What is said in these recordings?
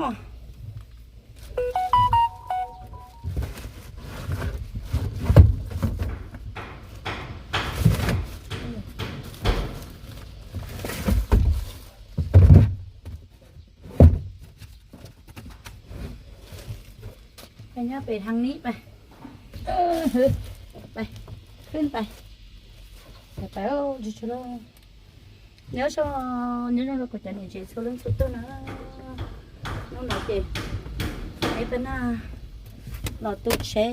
Nyob pem hang nib pais, pais, khwb pais, pais, pais, tsis tshua loj. Nyob zoo, nyob zoo rau kuv cov niam tsev txhua leej txhua tus na. Hnub no ces peb pab nag los tu tsheb,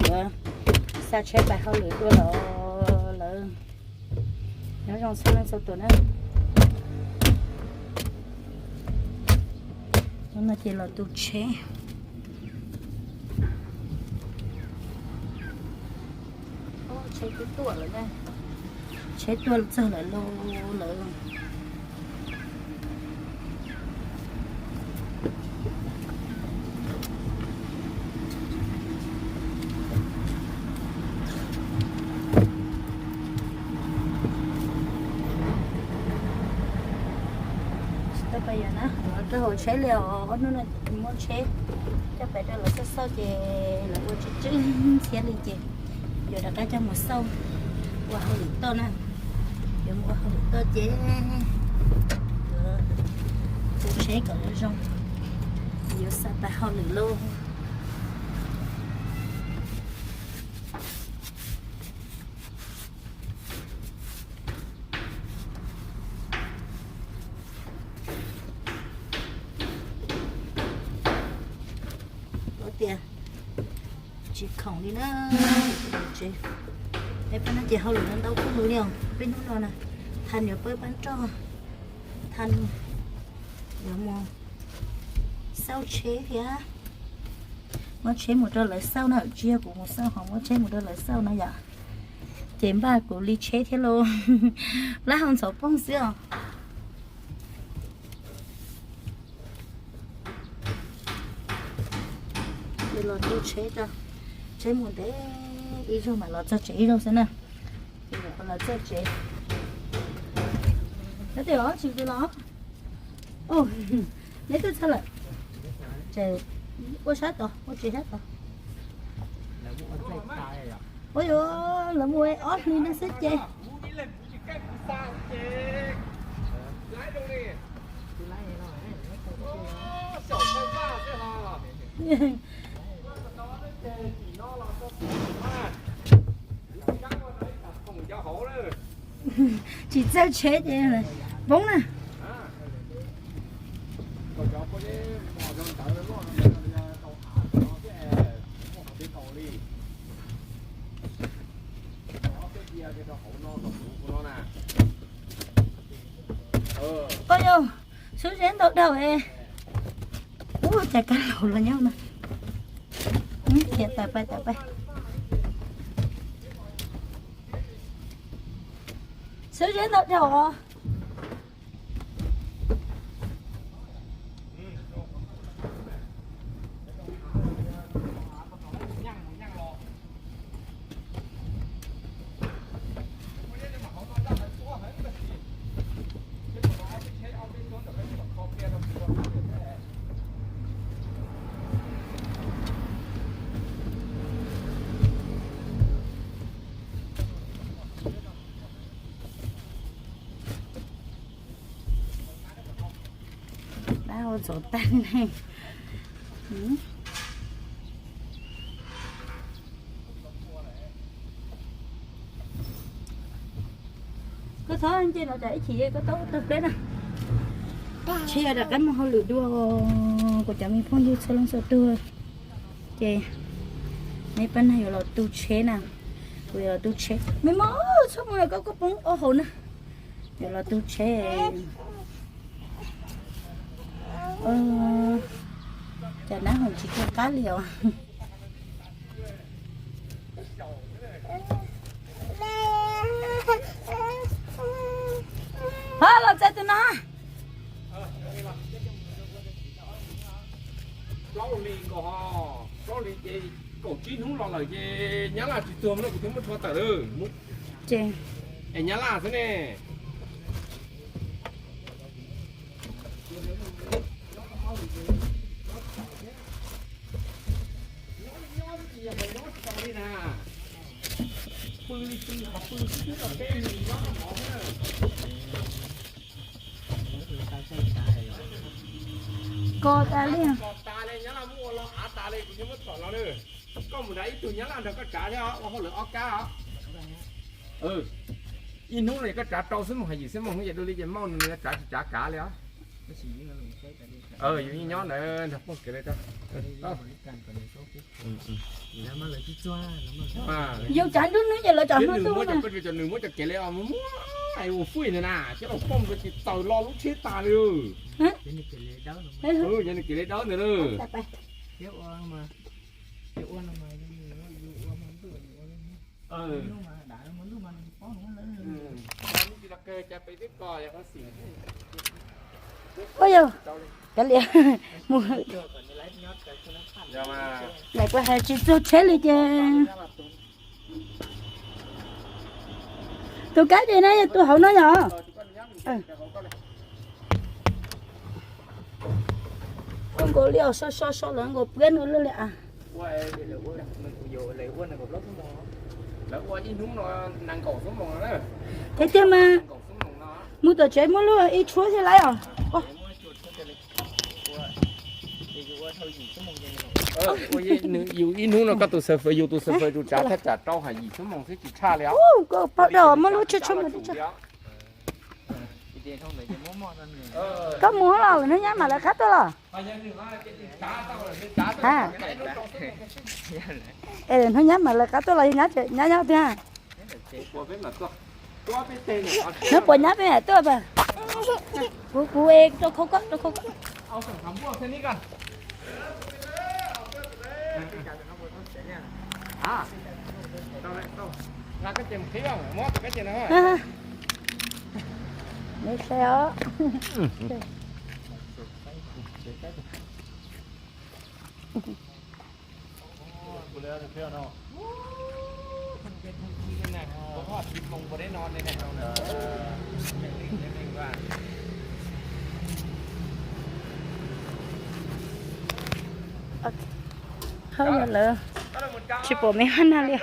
yuav xa tsheb pais hauj lwm dua los lawm. Nyob zoo txhua leej txhua tus na. Hnub no ces los tu tsheb. Tsheb twb tuaj lawm na. Tsheb tuaj txog lawm lauj lawm. Tsis tau pais yam na, rau hauv tsheb li os. Ob hnub no muaj tsheb coj pais rau lawv xauj xauj ces lawv ua tsw tsw ntxhiab li ces yuav rov qab coj mus xauj ua hauj lwm toj na. Yuav mus ua hauj lwm toj ces yuav tu tsheb kom zoo zoo, yuav xa pais hauj lwm lauj. Ua tias tsis khoom li na. Peb pab no ces hauj lwm no ntau kawg li os. Peb hnub no na, tha niam pab pab nroj, tha yuav mus xauj tsheb thiab. Muab tsheb mus rau lawv xauj na, tsis yog kuv mus xauj, ho muab tsheb mus rau lawv xauj no yom. Ces npaj kuv li tsheb thiab lauj. Lab hau ntxhov poog xwb os. Ces los tu tsheb, tsheb mus ntev ib zaug mam los txog tsev ib zaug xwb na. Ces nyuam qhuav los txog tsev. Nyob twg los tsis twg los? Neb twb txog lawm. Ces ua sab tod, ua tsev sab tod. Ua yuav lawv mus ob hlis no xwb ces. Tsis txawj tsheb ces poob na. Oj yog, xub zeb ntau dhau es. Ub, cas kab laus los nyob no. Khiav tawm pais tawm pais. Xub zeb ntau dhau os. Dab ua txov tag ne. Koj txhob nce los tsam ib chim koj tau tawg pleb na. Tsheb yuav rov qab mus hauj lwm dua, kuv cov me phooj ywg txhua leej txhua tug. Ces neb pab nag yuav los tu tsheb na, kuv yuav los tu tsheb. Me mos, txhob mus los koj kuj poob ob hauv na. Yuav los tu tsheb. Cas nab hoom tsis tu qab li os. Ho los txais tus no. Plaub hlis nkaus, plaub hlis ces kaum tsib hnub los lawm ces Nyab Laj tsis tuag no kuv thiaj muab rho tawm lawm. Es Nyab Laj xwb ne. Kos tas li. Kos tas li, nyab laj muab ua lo av tas li, kuv thiaj muab tsom los lawm. Koj mus nrad ib tug nyab laj nrog koj tsav thiab os, ua hauj lwm ob kab os. Ib hnub no koj tsav rau xuab moos hais yim xuab moos hnub ces dua li ces mauj nws tsav tsis tsav kav li os. Yus yeej nyob ntawd nrog poj kev li. Yus tsav nruab hnub ces lawv tsav hnub tuaj na. Nws muab cov kev li os, muab ua fuj ntawd na, cov ua poj ntawd ces txaws lo lub tsheb tas li. Yog nws kev li dawb ntawd lawm. Ua yog, kav liam, mus, lawv kuj hais tsis txog tsheb li ces. Tus kab ces no yog tus hauv no yog. Ua nkaus li os, so so so lawv nkaus piab no luaj li as. Tiag tiag mas, mus tom tsev muab lub ib tshuab thiaj laib os. Yus ib hnub no koj tus xav fawm, yus tus xav fawm tus tsav thaj tsam rau hais yim xuab moos xwb tsis tshaj li os. Koj paub dab muab lub tshuab tshuab mus. Koj mus los hnub nyab mam lawv qab tuaj los. Es hnub nyab mam lawv qab tuaj los nyab nyob tiag. Hnub puas nyab peb mam tuaj pas. Kuv kuv rau khau koj, rau khau koj. Hauj lwm lawm, tsis pom me hab nag li.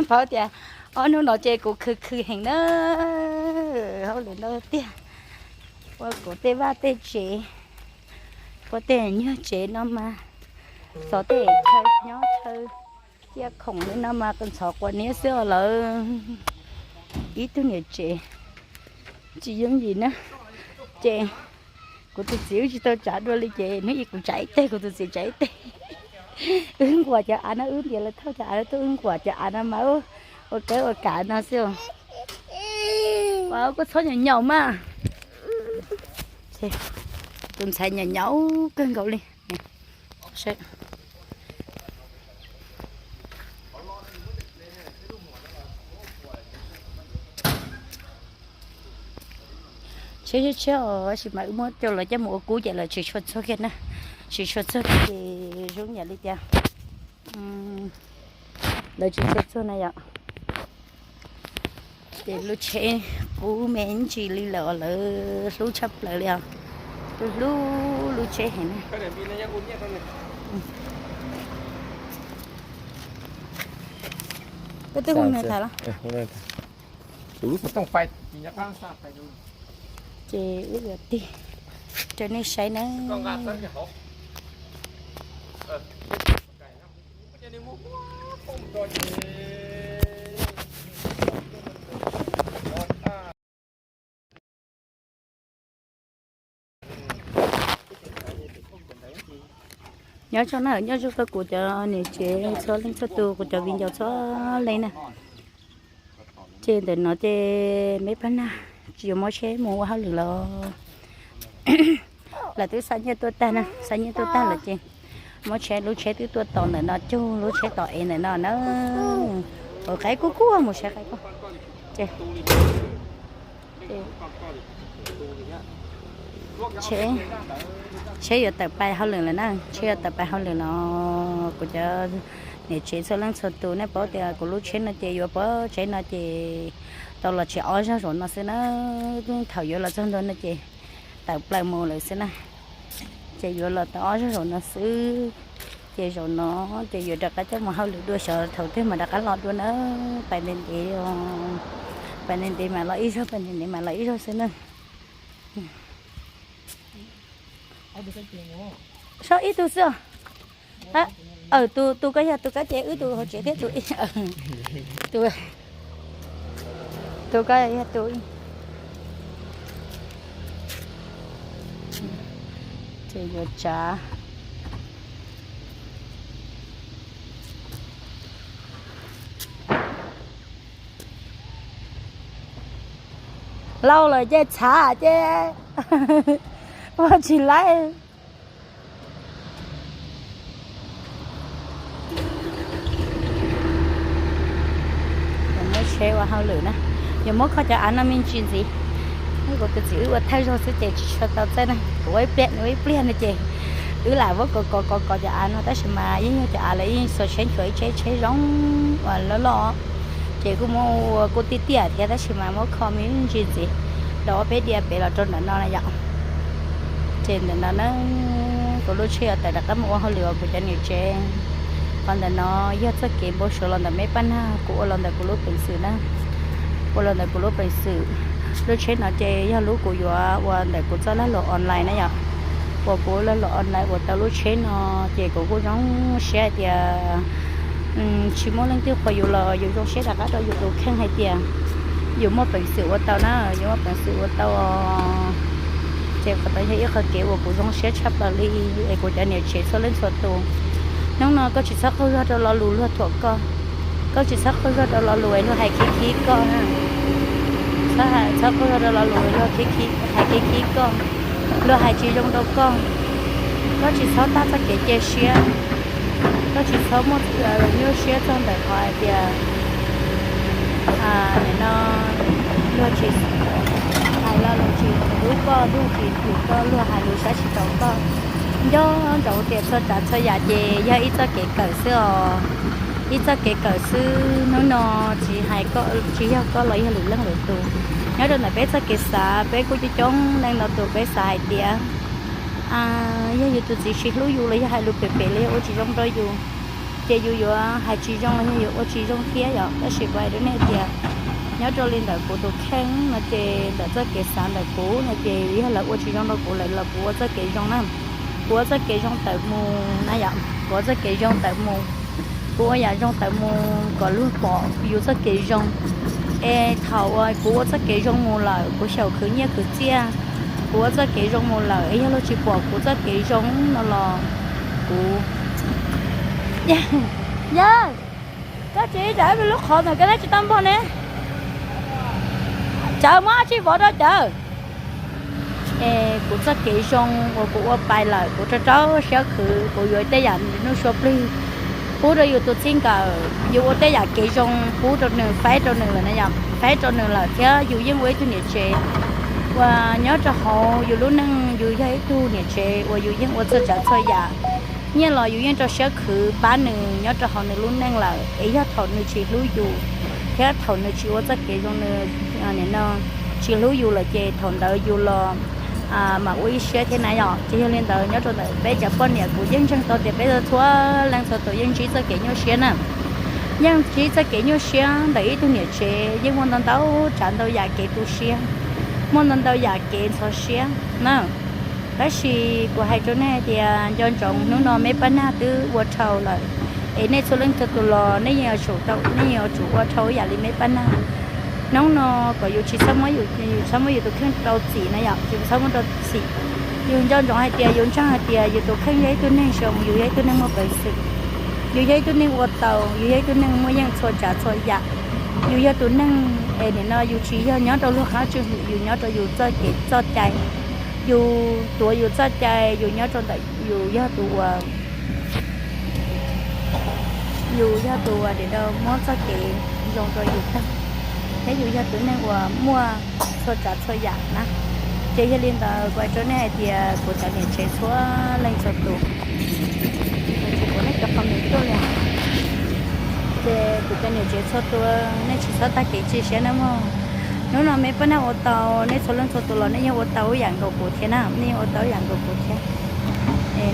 Paub tias ob hnub no ces kuv khwv khwv heev na. Hauj lwm no tiag, ua kuv tej vaj tej tsev, ua tej nyuag tsev no mas, xov tej chaw nyob chaw cia khoom li no mas ntxhov quav niab xwb os lawv. Ib tug niam tsev tsis yooj yim na. Ces kuv tus txiv wb tsis tau tsav dua li ces hnub ib kuv tsav ib teg, kuv tus txiv tsav ib teg. Wb nquam cov av no, wb ntiav lawv thauj cov av no tuaj, wb nquam cov av no mas ua kawb ua kav no xwb. Ua koj txhob nyaum nyaum mas. Tus ntxhais nyaum nyaum kawg nkaus li. Tsheb tsheb tsheb os, tab sis mas wb muab coj lawv coj mus ua kub ces lawv tsis tshua txuag kiag na. Tsis tshua txuag kiag ces zoo yam li tias lawv tsis tshua txuag na yom. Ces lub tsheb kub me ntsis li lawm os, lawv hlub tshaj plaws li os. Hlub hlub lub tsheb heev na. Koj twb hu nws tham los? Ces wb yuav tig rau nej saib na. Nyob zoo na, nyob zoo rau kuv cov niam tsev txhua leej txhua tus, kuv cov viv ncaus txhua leej na. Ces ntawm no ces me pab nag tsis yuav muab tsheb mus ua hauj lwm los, lawv twb xa nyiaj tuaj tag na, xa nyiaj tuaj tag lawm ces muab tsheb, lub tsheb twb tuaj tos ntawm no, cug lub tsheb tos es ntawm no na. Ua qaib kub kub, mus saib qaib kub. Tsheb yuav tawm pais hauj lwm lawm na, tsheb yuav tawm pais hauj lwm los kuv cov niam tsev txhua leej txhua tus nej paub tias kuv lub tsheb no ces yuav pov tsheb no ces tau los tsev ob zaug zaum no xwb na. Thaum yuav los txog ntua no ces tawm plaws mus lawm xwb na. Ces yuav los tau ob zaug zaum no xwb, ces zaum no ces yuav rov qab coj mus hauj lwm dua xyov thaum twg mam rov qab los dua na. Pais ntev ntev, pais ntev ntev mam los ib zaug, pais ntev ntev mam los ib zaug xwb na. Sob ib tug xwb os. Tus, tus koj yog tus kab ces wb tus hauv tsev thiab tus, tus, tus koj yog tus, ces yuav tsav. Lauj lawm ces txhav ces ua tsis laib. Yuav muab tsheb ua hauj lwm na, yuav muab kho cov av no me ntsis ntxiv. Kuv tus txiv wb ua thawj zaug xwb ces tsis tshua tau txawj na, kuv ua ib pliag nws ua ib pliag no ces wb lam muab kov kov kov kov cov av no tab sis mas yeej yog cov av lawv yeej xuas tsheb nchuav ib tsheb tsheb zoo uas loj loj, ces kuj muab ua kuj tiaj tiaj thiab tab sis mas muab kho me ntsis ntxiv, rau ob peb diav pem los rau ntawm no na yom. Ces ntawm no na, kuv lub tsheb yuav tawm rov qab mus ua hauj lwm uas kuv cov niam tsev. Qhov ntawm no yog txoj kev npau suav los ntawm me paj nag, kuv ua los ntawm kuv lub peev xwm na, ua los ntawm kuv lub peev xwm. Lub tsheb no ces yog lub kuv yuav ua ntawm kuv txoj lag luam online na yom. Uas kuv lag luam online ua tau lub tsheb no, ces kuv kuj zoo siab hais tias tsis muaj leej twg qhuas yus los yus zoo siab rov qab rau yus tus kheej hais tias yus muaj peev xwm ua tau na, yus muaj peev xwm ua tau. Ces qhov tod yog ib qho kev uas kuv zoo siab tshaj plaws li es kuv cov niam tsev txhua leej txhua tus. Hnub no koj tsis txhob qaug zog rau lo lus luag thuam koj, koj tsis txhob qaug zog rau lo lus es luag hais khib khib koj na. Txhob qaug zog rau lo lus luag hais khib khib koj, luag hais tsis zoo rau koj. Koj tsis txhob tag txoj kev cia siab, koj tsis txhob muaj nyuaj siab txog ntawm qhov hais tias nim no luag tsis hais lo lus tsis hlub koj, luag tsis hlub koj, luag hais lus saib tsis taus koj. Nco ntsoov tias txhua tsav txhua yam ces yog ib txoj kev kawm xwb os. Ib txoj kev kawm xwb, hnub no tsis hais koj, tsis yog koj los yog lwm leej lwm tus. Nyob rau ntawm peb txoj kev xav, peb kuj coob coob leej ntau tus peb xav hais tias yog yus tus txiv tsis hlub yus los yog hais lus phem phem los yog ua tsis zoo rau yus, ces yus yuav hais tsis zoo los yog yuav ua tsis zoo thiab yom. Tab sis kuv hais rau nej tias nyob rau li ntawm kuv tus kheej no ces ntawm txoj kev xav ntawm kuv no ces yog lawv ua tsis zoo rau kuv lawm los kuv ua txoj kev zoo na. Kuv ua txoj kev zoo tawm mus na yom, kuv ua txoj kev zoo tawm mus. Kuv ua yam zoo tawm mus kom luag pom yus txoj kev zoo. Es thaum uas kuv ua txoj kev zoo mus lawm, kuv xyaum khwv nyiaj khwv txiaj, kuv ua txoj kev zoo mus lawm es yog luag tsis pom kuv txoj kev zoo no los kuv, yawg, koj tsis tsam lub qhov ntawm koj neb tsis tau npog ne. Cawv muab dab tsi vov rau cawv. Es kuv txoj kev zoo uas kuv ua pais lawm, kuv rau rau siab khwv, kuv yuav tej yam nuj sua plig pub rau yus tus txij nkawm, yus ua tej yam kev zoo pub rau nws, faib rau nws lawm na yom, faib rau nws lawm thiab yus yeej ua ib tug niam tsev uas nyob rau hauv yus lub neej, yus yog ib tug niam tsev uas yus yeej ua txhua tsav txhua yam. Nyiaj los yus yeej rau siab khwv pab nws nyob rau hauv nws lub neej lawm, es yog thaum nws tsis hlub yus thiab thaum nws tsis ua txoj kev zoo, nws nim no tsis hlub yus lawm ces thaum ntawd yus los mam ua ib siab thiab na yom. Ces yog li ntawd nyob rau ntawm peb cov poj niam kuv yeej ntseeg tau tias peb txhua leej txhua tus yeej ntsib txoj kev nyuaj siab na. Yeej ntsib txoj kev nyuaj siab ntawm ib tug niam tsev yeej muaj ntau ntau tsav ntau yam kev tu siab, muaj ntau ntau yam kev ntxhov siab na. Tab sis kuv hais rau nej hais tias nco ntsoov hnub no me paj nag twb ua dhau lawm, es nej txhua leej txhua tus los nej yeej yuav tsum tau, nej yeej yuav tsum ua dhau ib yam li me paj nag. Hnub no kom yus tsis txhob muab yus, yus txhob muab yus tus kheej rau txim na yom, yus txhob muab rau txim. Yus nco ntsoov hais tias yus ntseeg hais tias yus tus kheej yog ib tug neeg zoo, yus yog ib tug neeg muaj peev xwm, yus yog ib tug neeg ua tau, yus yog ib tug neeg muaj yeej txhua tsav txhua yam. Yus yog tus neeg es nim no yus tsis yog nyob rau luag qab tswj hwm, yus nyob rau yus txoj kev txoj cai, yus tuav yus txoj cai, yus nyob rau ntawm yus yog tus uas yus yog tus uas nim no muab txoj kev zoo rau yus tag, thiab yus yog tus neeg uas muaj txhua tsav txhua yam na. Ces yog li ntawd kuv hais rau nej hais tias kuv cov niam tsev txhua leej txhua tus, kuv tsis pom nej cov comment tuaj li. Ces kuv cov niam tsev txhua tus, nej tsis txhob tag kev cia siab nawb mog. Hnub no me pab nab ua tau, nej txhua leej txhua tus los nej yeej ua tau ib yam nkaus kuv thiab na, nej yeej ua tau ib yam nkaus kuv thiab.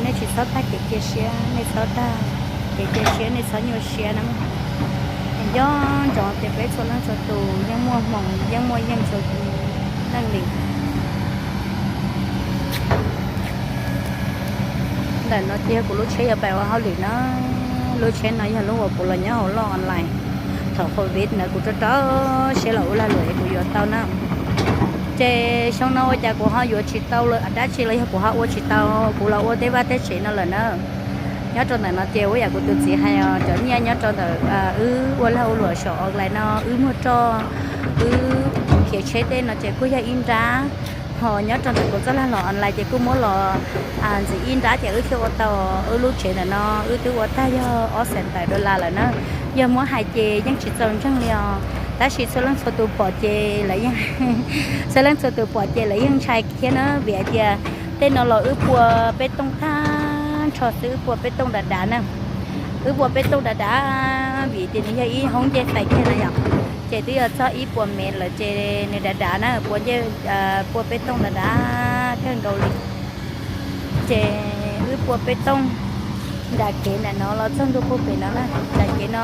Nej tsis txhob tag kev cia siab, nej txhob tag kev cia siab, nej txhob nyuaj siab na. Nco ntsoov tias peb txhua leej txhua tus yeej muaj hmoo, yeej muaj yeej txhua leej li. Ntawm no ces yog kuv lub tsheb yuav pais ua hauj lwm na. Lub tsheb no yog lub uas kuv los nyob hauv loj online. Thaum covid ntawd kuv rau rau siab los ua lag luam es kuv yuav tau na. Ces xyoo no ua cas kuv ho yuav tsis tau lawm dab tsi los yog kuv ho ua tsis tau, kuv los ua tej vaj tej tsev no lawm na. Nyob rau ntawm no ces ua yam kuv tus txiv hais, cov nyiaj nyob rau ntawm wb ua lag ua luam saum online no wb muag roj, wb khiav tsheb tej no ces kuj yog ib nrab. Ho nyob rau ntawm kuv txoj lag luam online ces kuj muab los ntxiv ib nrab ces wb thiaj ua tau. Wb lub tsev ntawm no wb twb ua tag yog ob xees tawm dollar lawm na. Yog muab hais ces yeej tsis txaus ntseeg li os, tab sis txhua leej txhua tus pom ces lawv yeej, txhua leej txhua tus pom ces lawv yeej ntshai thiab na, vim hais tias tej no los wb pua peb tooj tag nrho xwb, wb pua peb tooj dav dav na. Wb pua peb tooj dav dav, vim tias nws yog ib hoob ncej fais kiag na yom, ces twb yog txog ib puas mev lawm ces nws dav dav na, pua ncej, pua peb tooj dav dav kawg nkaus li. Ces wb pua peb tooj nram kev ntawm no los txog ntua puag pem no na, nram kev no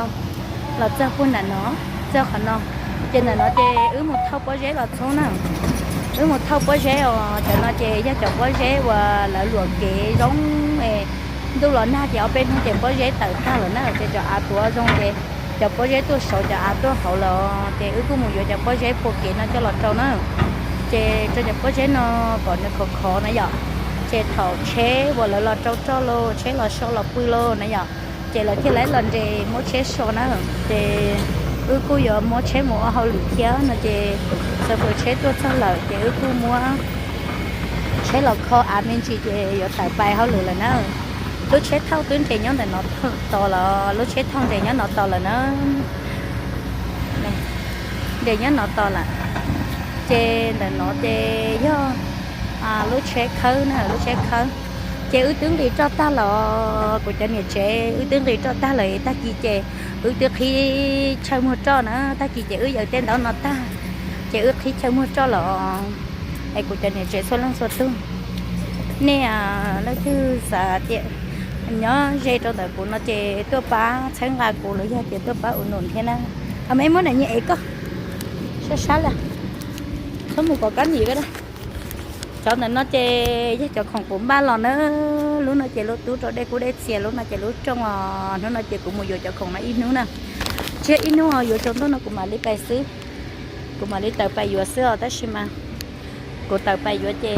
los txog puag nram no, txog qhov no. Ces ntawm no ces wb mus thauj pob zeb los txhoob na. Wb mus thauj pob zeb os, cov no ces yog cov pob zeb uas lawv luam kev zoo es ntuj los nag ces ob peb hnub ces pob zeb tawm tag lawm na, ces cov av tuav zoo ces cov pob zeb tuaj saud cov av tuaj hauv lawm, ces wb kuj mus yuav cov pob zeb puag kev no coj los rau na. Ces rau cov pob zeb no kom nws khov khov na yom, ces thaum tsheb uas lawv los rau roj los, tsheb los so los pw los na yom, ces lawv thiaj li los nres muab tsheb so na. Ces wb kuj yuav muab tsheb mus ua hauj lwm thiab no ces, xav fwm tsheb tuaj txog lawm ces wb kuj muab tsheb los kho av me ntsis ces yuav tawm pais hauj lwm lawm na. Lub tsheb thauj twb nres nyob ntawm no tos los, lub tsheb thauj nres nyob no tos lawm na. Nres nyob no tos lawm. Ces ntawm no ces yog lub tsheb khawb na, lub tsheb khawb. Ces wb twb nqis roj tag los, kuv cov niam tsev wb twb nqis roj tag lawm, tag kis ces wb twb qhib chaw muag roj na, tag kis ces wb yaws tej ntaub no tag, ces wb qhib chaw muag roj los. Es kuv cov niam tsev txhua leej txhua tug, nej leej twg xav tias nyob ze rau ntawm kuv no ces tuaj pab txhawb nqa kuv los yog tias tuaj pab ua num thiab na. Ho me muab nam nyias ev koj sab sab lawm, txhob mus kom kab nim koj da. Cov ntawm no ces yog cov khoom kuv npaj los na. Lub no ces lub tub rau dej kub dej txias, lub no ces lub rooj os. Hnub no ces kuv mus yuav cov khoom no ib hnub na. Tsis yog ib hnub os, yuav tsaus ntuj no kuv mam li pais xwb. Kuv mam li tawm pais yuav xwb os, tab sis mas kuv tawm pais yuav ces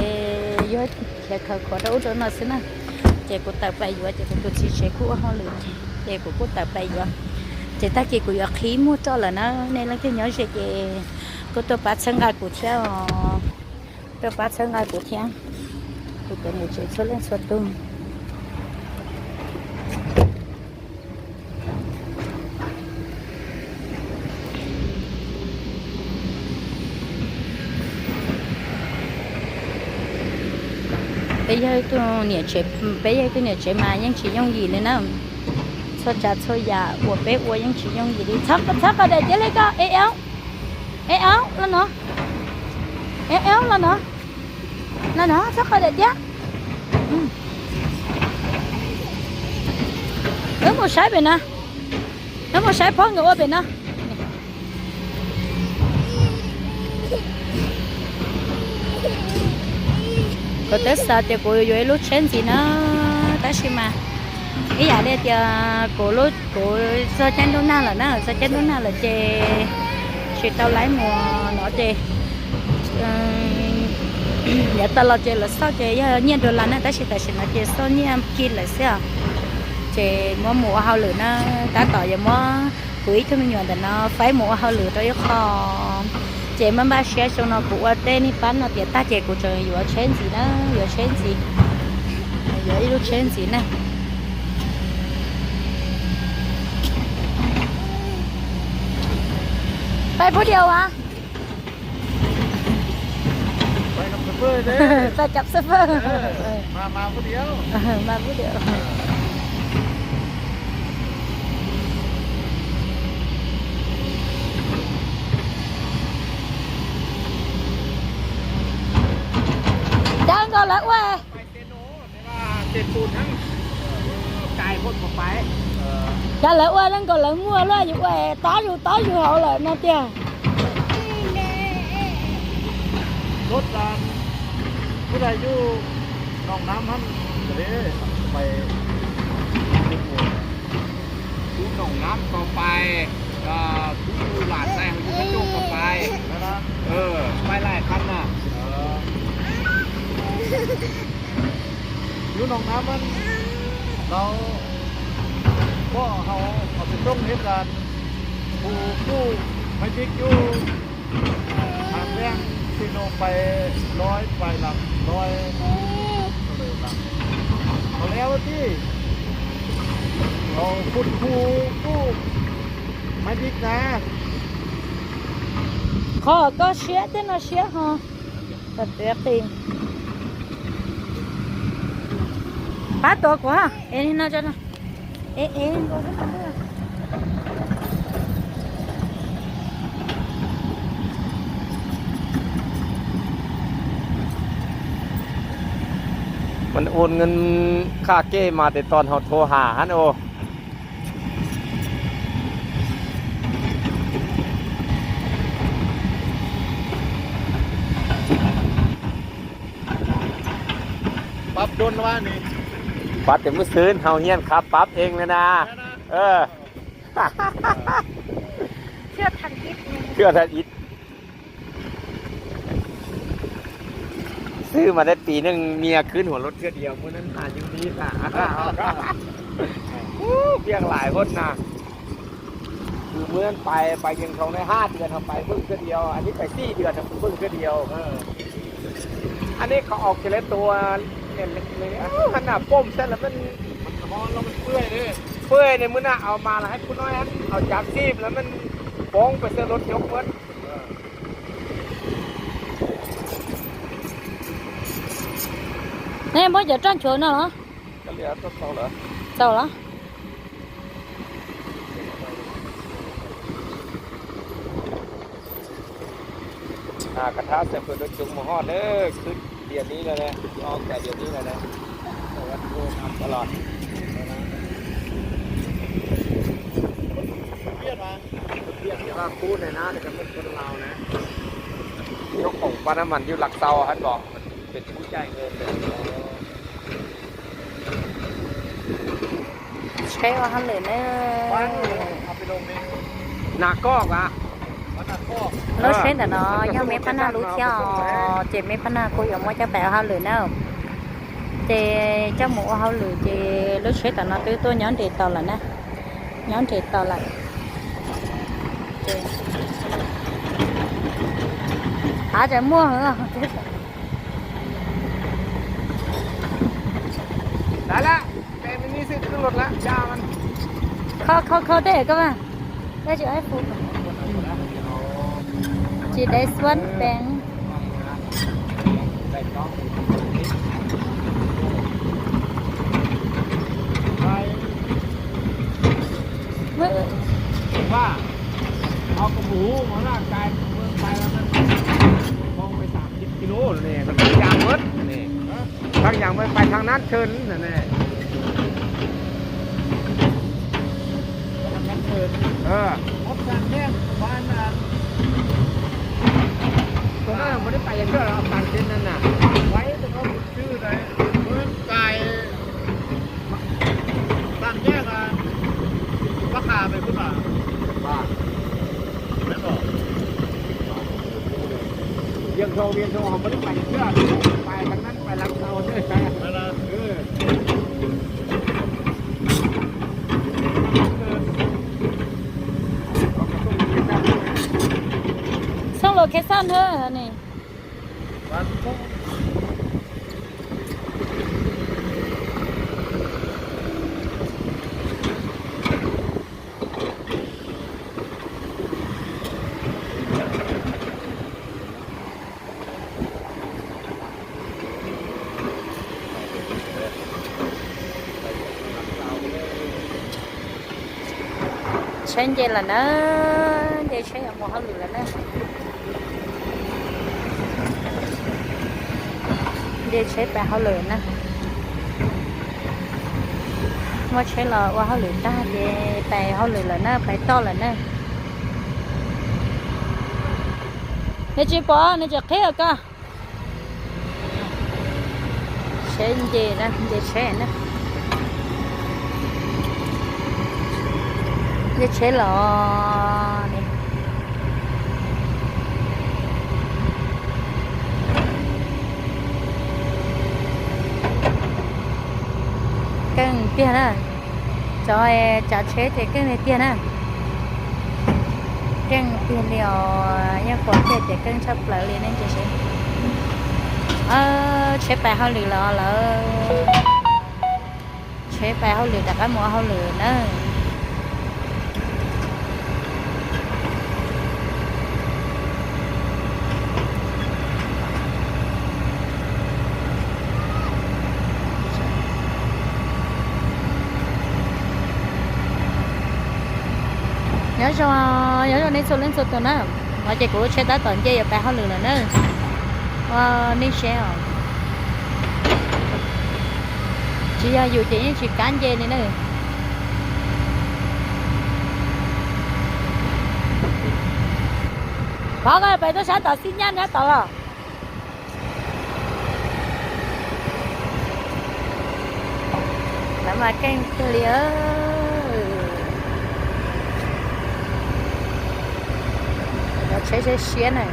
yuav khiav khawv khuav rau ub rau no xwb na. Ces kuv tawm pais yuav ces kuv tus txiv tsev kuj ua hauj lwm ces kuv kuj tawm pais yuav. Ces tag kis kuv yuav qhib muag roj lawm na, nej leej twg nyob ze ces kuj tuaj pab txhawb nqa kuv thiab os. Tuaj pab txhawb nqa kuv thiab, kuv cov niam tsev txhua leej txhua tug. Peb yog ib tug niam tsev, peb yog ib tug niam tsev mas yeej tsis yooj yim li na. Txhua tsav txhua yam uas peb ua yeej tsis yooj yim li. Txhob, txhob qhov daim tiab li koj, e aub, e aub los no, e aub los no, los no txhob qhov daim tiab. Wb mus saib pem no, wb mus saib phob nkawd ua pem no. Kuv twb xav tias kuv yuav ib lub tsheb ntxiv na, tab sis mas ib yam li tias kuv, kuv txog caij ntuj nag lawm na, txog caij ntuj nag lawm ces tsis tau laib mus no ces yav tas los ces lawv xauj ces yog nyiaj dollar na, tab sis tam sim no ces xauj nyiaj kis lawm xwb os. Ces muab mus ua hauj lwm na, tab tom yuav muab kuv ib tug me nyuam ntawm no faib mus ua hauj lwm rau ib qho. Ces npaj npaj siab xyoo no kuv ua tej niag pab no tiav tag ces kuv tseem yuav tsheb ntxiv na, yuav tsheb ntxiv, yuav ib lub tsheb ntxiv na. Pais pub dias as? Pais cov xab phawj. Mas pub dias. Nkaus lawv ua, cas lawv ua zoo nkaus lawv muaj luaj, yus ua tob zus tob zus hauv lawm no tiag. Lub noo nab mas lawv pom hauv, hauv pes tooj neb tas, hu kuj maj dik yus, Hà Giang, Sài Gòn pais loj pais lăm loj, hauv lawv tij, hauv phun hu kuj maj dik na. Qhov koj siab thiab no siab ho. Kom txiav qis. Pab tuav kuv ha, es no tso no. Es es nkaus xwb no. Mas ua nws khaj kej mas tes tos hauv thua ham hab os. Pab tes muab xwb, hauv hiab khab pab eeg li na. Thwj tha ib xwb mas da pis neej nias khwb huam lub thwj dias muaj neej has yus li na. Piaj lais hod na. Kws muaj neej pais, pais yees thoov ne hab dias no pais pheej thwj dias, anib pais txij dias no pheej thwj dias. Anib qhov aus kiag le tua, hab na pom xab las meej, pwj ne muaj na aus mas las hab kuj no, aus cav txij las meej, poob pais xab lub coob muab. Nej muab cov roj nchuav no los? Txaus los. Kav thab xeem fwm dua coob mus hod na, khwb dias nib lawm na, ob cag dias nib lawm na. Los. Kub na, cov khoom pab nab mas yus lam tau hab los, pem kub caij. Tsheb ua hauj lwm na. Nas koj a. Lub tsheb ntawm no yog me pab nag lub thiab os, ces me pab nag kuj yuav muab coj pem ua hauj lwm na. Ces coj mus ua hauj lwm ces lub tsheb tom no twb tuaj nyob nres tau lawm na. Nyob nres tau lawm. Av tseem muaj. Kho kho kho tej koj mas. Tsis dai xuab peev. Tag yam mas pais thav nab tshwj ne. Yeej dhau, yeej dhau, ho muaj lub pais nyob, pais tag nab pais lam tau. Xoob location hab ne. Tsheb nce lawm na, nce tsheb yuav mus hauj lwm lawm na. Ces tsheb pais hauj lwm na. Muaj tsheb los ua hauj lwm tag ces pais hauj lwm lawm na, pais toj lawm na. Nws tsis pom, nws tsis qhib os koj. Tsheb nce na, nce tsheb na. Nce tsheb los. Keej tiag na. Cov tsav tsheb ces keej li tiag na. Keej tiag li os, yeej pom tiag tias keej tshaj plaws li ne. Tsheb pais hauj lwm los lawm. Tsheb pais hauj lwm, rov qab mus ua hauj lwm na. Nyob zoo, nyob zoo nej txhua leej txhua tus na. No ces kuv lub tsheb tab tom nce yuav pais hauj lwm lawm na. Ua nej seb os. Tsis yog yus ces yeej tsis kam nce li na. Thov koj pais tuaj sab tom xib nyab nyob tod los. Lawv mas keej tiag li. Cov tsheb siab siab na.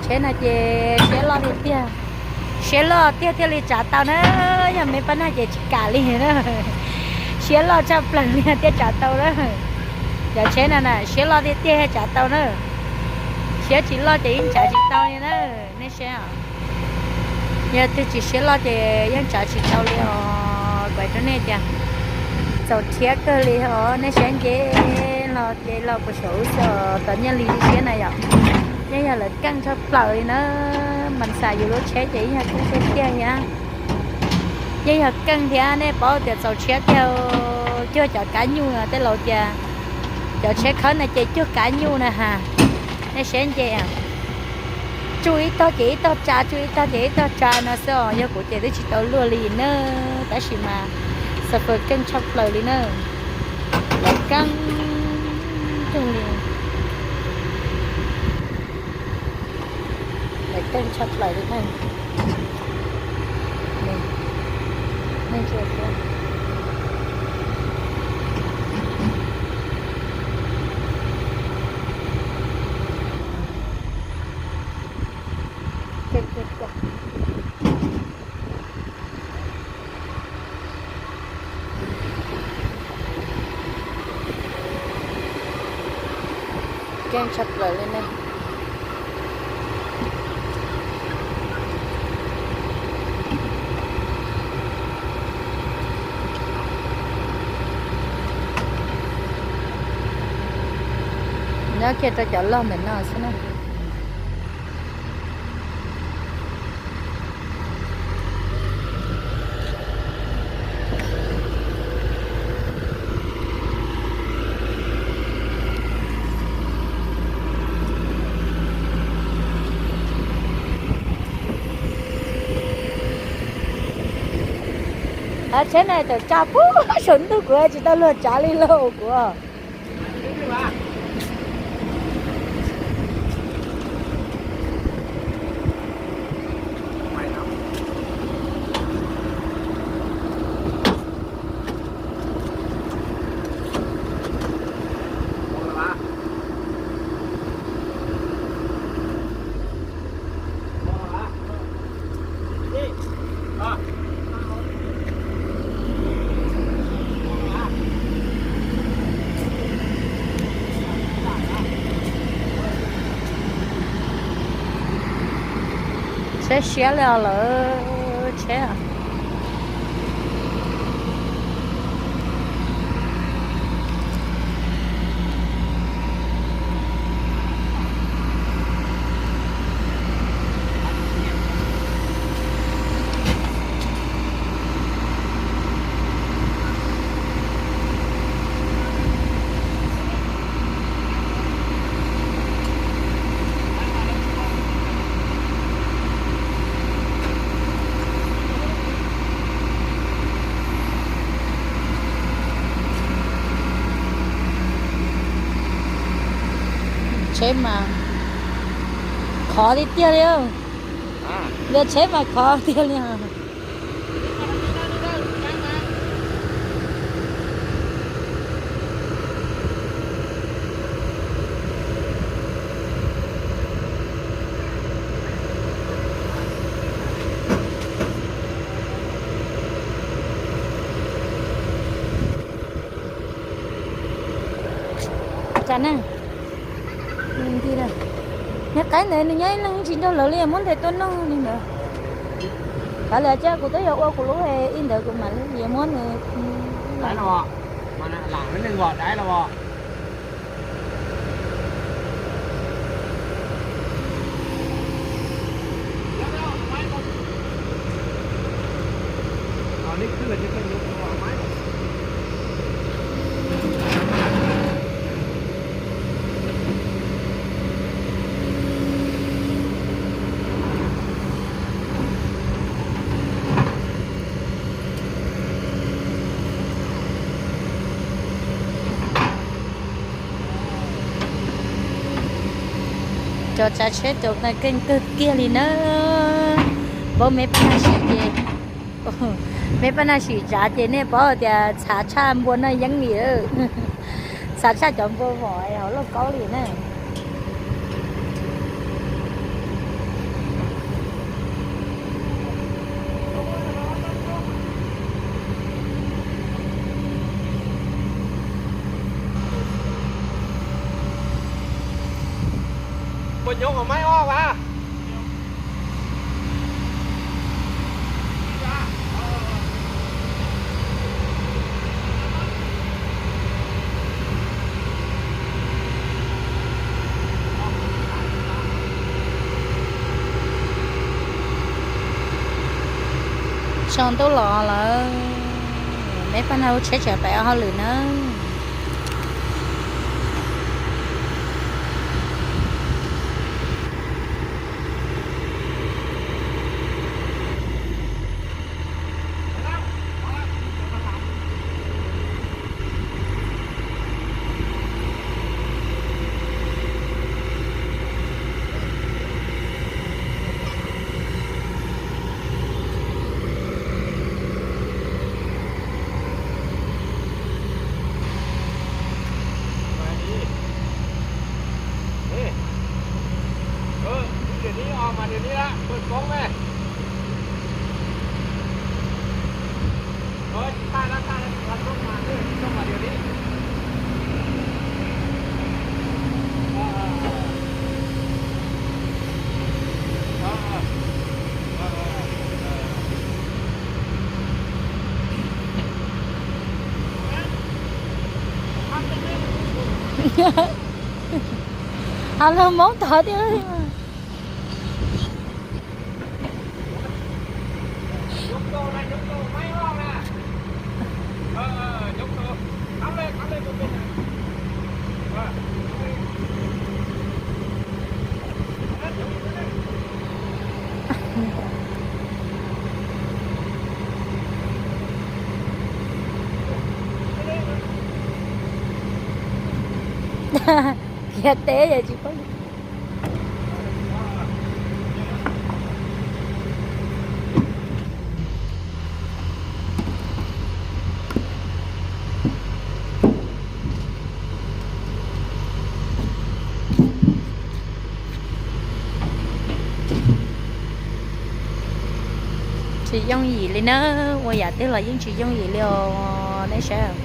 Tsheb no ces siab loj tiag tiag. Siab loj tiag thiaj li tsav tau na. Yog me pab nag ces tsis kam li na. Siab loj tshaj plaws li thiaj tsav tau na. Cov tsheb no na siab loj tiag tiag thiaj tsav tau na. Siab tsis loj ces yeej tsav tsis tau li na. Nej saib, yog twg tsis siab loj ces yeej tsav tsis tau li os. Kuv hais rau nej tias txaus rhiab kawg li os. Nej saib nce los ces los puas saum lub xyoo tom nyiaj li siab na yom. Yeej yog lawv keej tshaj plaws li na. Mas xav yus lub tsheb ces yeej yog keej tiag tiag thiab. Yeej yog keej thiab, nej paub tias txaus rhiab tiag. Cuag cov kab nyuj, tej laus tias cov tsheb khawb no ces cuag kab nyuj na has. Nej saib nce, tsuj ib tog ces ib tog tsa, tsuj ib tog ces ib tog tsa no xwb os. Yog kuv ces twb tsis tau luaj li na, tab sis mas xav fawm keej tshaj plaws li na. Lawv keej kawg li. Lawv keej tshaj plaws li na. Keej tshaj plaws li ne. Nyob kiag rau cov loj ntawm no xwb na. Tsheb na tawm tsa puag saum ntuj, kuv tsis tau luag tsav li lauj kuv. Tsheb siab li os lawv tsheb. Tsheb mas khov tiag tiag li. Ntawm tsheb mas khov tiag li. Tsa na. Nyob qaib ntawd nws nyob ib leeg tsis nrog lawv li, muab ntawd tuaj noj li ntawd. Kav liam, kuv twb yuav ua kuv lub ib ntawd kuv mam li yuav muab nws. Cov tsav tsheb cov no keej kawg kiag li na. Paub me pab naj sim ces, me pab naj sim tsav ces nej paub tias txhav tshaj npua noj yeeb li. Txhav tshaj cov npua vom hauv lauj kaub li na. Tsaus ntuj los lawm, me pab naj lub tsheb tseem pem ua hauj lwm na. Hos lug Hmoob tod thiab. Kiag teb yog tsis paub. Tsis yooj yim li na, ua yam twg los yeej tsis yooj yim li os nej saib.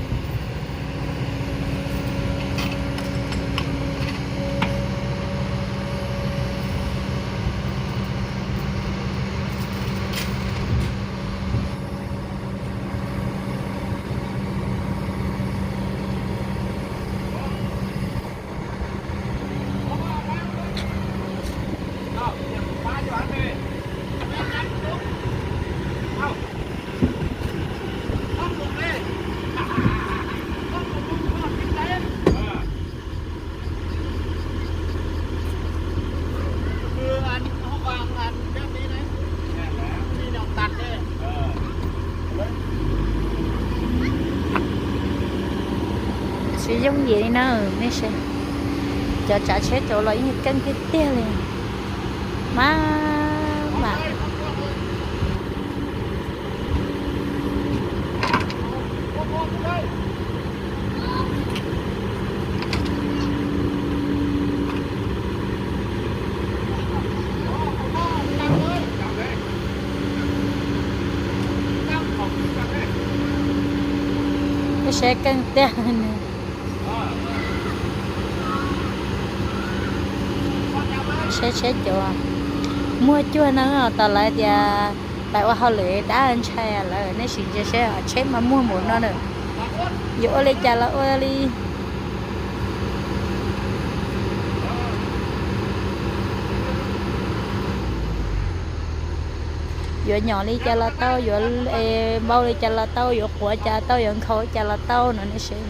Tsis yooj yim li na, nej saib. Cov tsav tsheb cov los yeej keej tiag tiag li. Mas, mas. Seb keej tiag. Seb tsheb cov muag cuag no, tos lawv tias pais ua hauj lwm dab ntshai lawm, nej sim ntsia seb tsheb mas muag npaum no na. Yuav ua li cas los ua li. Yuav nyom li cas los tau, yuav npau li cas los tau, yuav quav cas tau, yuav nkhaus cas los tau no nej seb.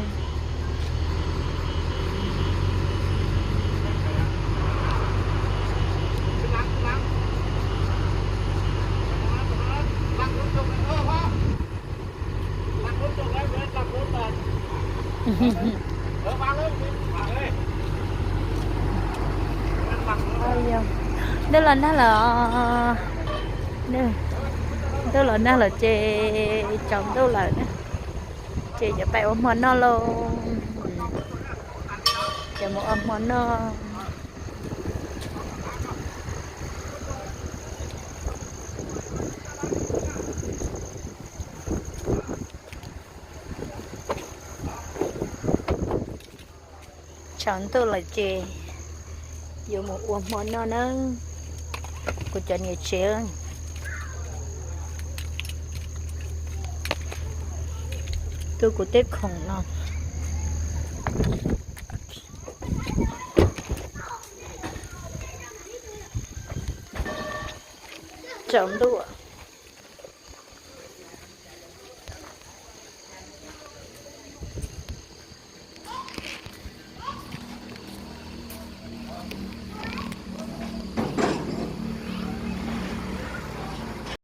Ntuj los nag lawm, ntuj los nag lawm ces tsaus ntuj lawm na. Ces yuav pais ua hmo noj lauj. Ces mus ua hmo noj. Tsaus ntuj lawm ces yuav mus ua hmo noj na. Kuv cov niam tsev, tu kuv tej khoom no. Tsaus ntuj.